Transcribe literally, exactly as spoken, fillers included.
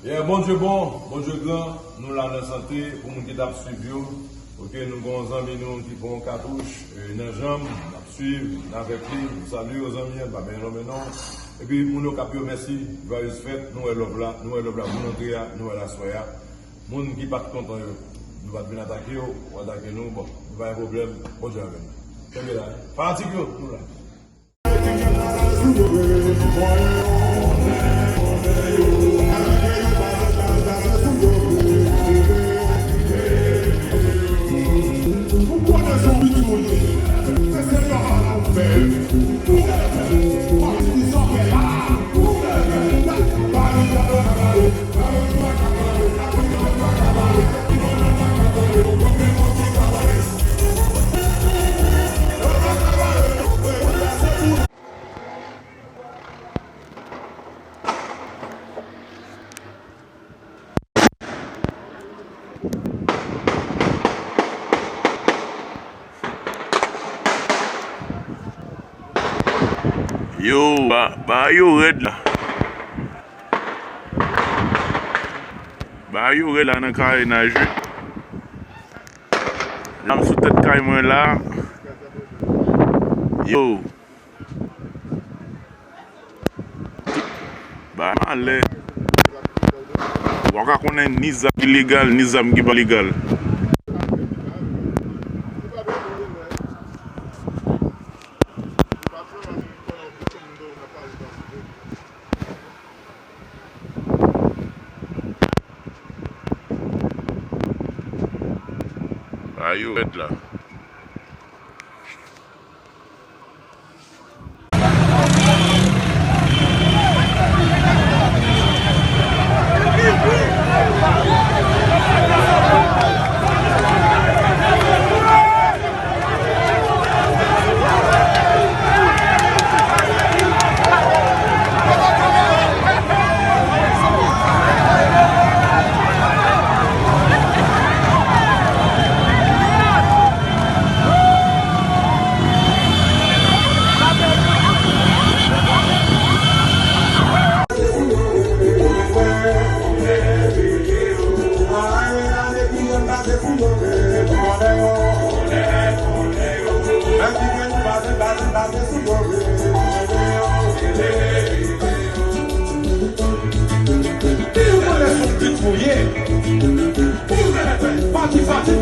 Yeah, Bondye bon, Bondye gran, nou la nan sante, pou moun ki t ap swiv yo. Ok, nou gen yon zanmi nou ki pran yon katouch, e, nan janm, n ap swiv, n avèk li, nou salye yo zanmi an, pa benyen non men non. Epi moun yo k ap yo mèsi, jwayoz fèt, nou wè love la, nou wè love la, moun antre a, nou wè l aswè a. Moun ki pa t kontan yo, nou pa t vin atake yo, ou atake nou, bon, nou pa gen pwoblèm, Bondye avè nou. Kenbe la, fanatik yo, nou la. Yo, ba, ba yo rèd la. Ba yo rèd la nan karenaj wi. La m sou tèt kay mwen la. Yo. Ba malè. Ou pa ka konnen ni zam ki legal, ni zam ki pa legal. Ba yo rèd la. Pati, pati,